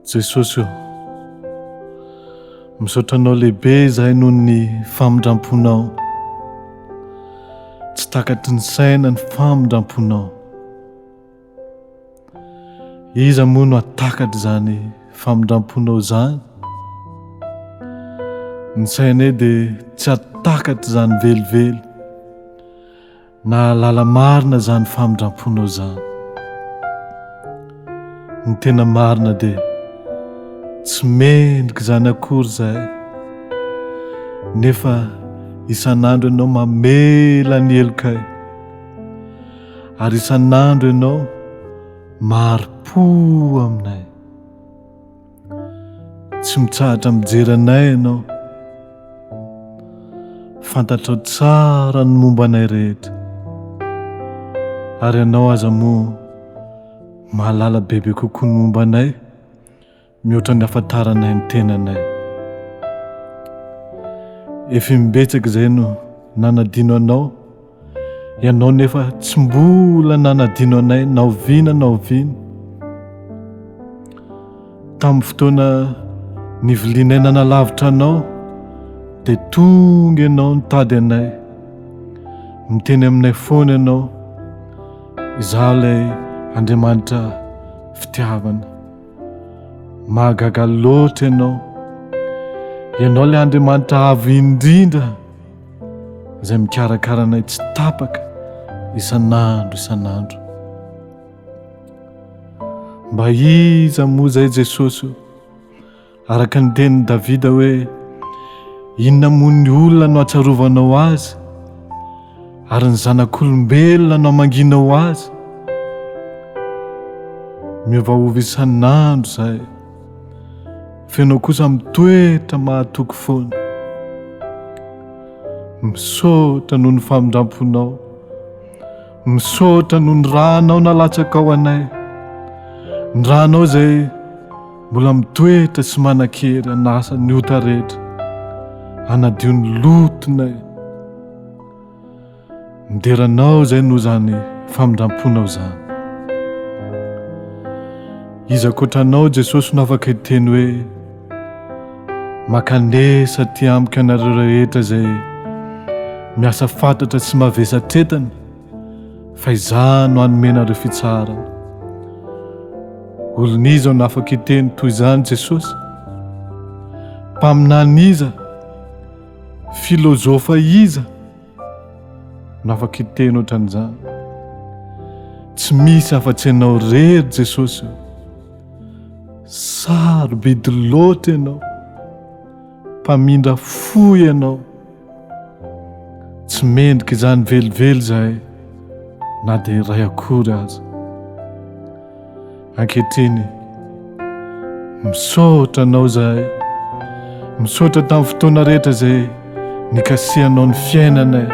Jesosy ô, misaotra Anao lehibe izahay noho ny famindramponao. Tsy takatry ny saina ny famindramponao. Iza moa no hatakatra izany famindramponao izany? Ny sainay dia tsy hatakatra izany velively. Nahalala marina izany famindramponao izany. Ny tena marina dia tsy mendrika izany akory izahay, nefa isan'andro ianao mamela ny helokay, ary isan'andro ianao mahari-po aminay. Tsy mitsahatra mijery anay ianao. Fantatrao tsara ny momba anay rehetra. Ary ianao aza moa mahalala bebe kokoa ny momba anay mihoatra ny ahafantaranay ny tenanay. Efa imbetsaka izay no nanadino anao, ianao nefa tsy mbola nanadino anay na oviana na oviana. Tamin'ny fotoana nivilianay nanalavitra anao dia tonga ianao nitady anay. Miteny aminay foana ianao, izaho ilay Andriamanitra fitiavana. Mahagaga loatra ianao. Ianao ilay Andriamanitra avo indrindra izay mikarakara anay tsy tapaka isan'andro isan'andro. Mba iza moa izay Jesosy o? Araka ny tenin'i Davida hoe, Inona moa ny olona no atsarovanao azy, ary ny zanak'olombelona no amangianao azy? Miovaova isan'andro izahay, fa ianao kosa mitoetra mahatoky foana. Misaotra noho ny famindram-ponao. Misaotra noho ny rànao nalatsakao anay, ny rànao izay mbola mitoetra sy manan-kery hanasa ny ota rehetra, hanadio ny lotonay. Midera anao izay noho izany famindram-ponao izany. Iza ankoatra anao Jesosy no afaka hiteny hoe Makanesa aty amiko ianareo rehetra izay miasa fatratra sy mavesatretana fa izaho no hanome anareo fitsaharana. Olon'iza no afaka hiteny toy izany Jesosy? Mpaminany iza? Filozofa iza no afaka hiteny ohatran'izany? Tsy misy afa-tsy ianao irery Jesosy o. Sarobidy loatra ianao. Mpamindra fo ianao. Tsy mendrika izany velively izahay na dia iray akory aza. Ankehitriny, misaotra anao izahay. Misaotra tamin'ny fotoana rehetra izay nikasihanao ny fiainanay.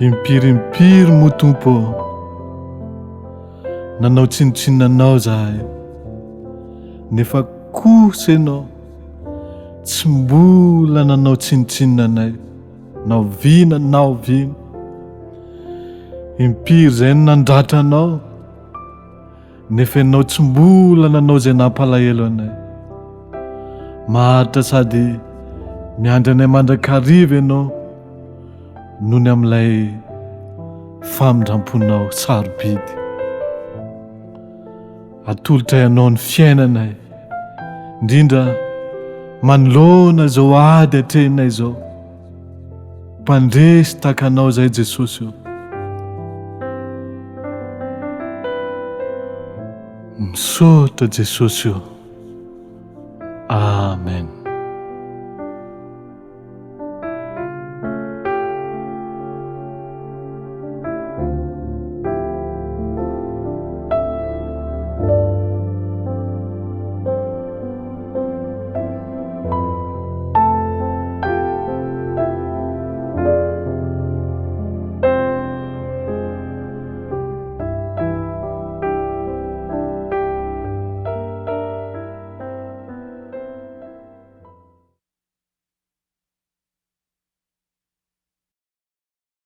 Impiry impiry moa Tompo ô, nanao tsinontsinona Anao izahay, nefa kosa Ianao tsy mbola nanao tsinontsinona anay na oviana na oviana. Impiry izay no nandratra Anao, Nefa ianao tsy mbola nanao izay nampalahelo anay. Maharitra sady miandry anay mandrakariva ianao noho ny amin'ilay famindramponao sarobidy. Atolotray anao ny fiainanay, indrindra manoloana izao ady atrehinay izao. Mpandresy tahaka anao izay Jesosy ô. Misaotra Jesosy ô.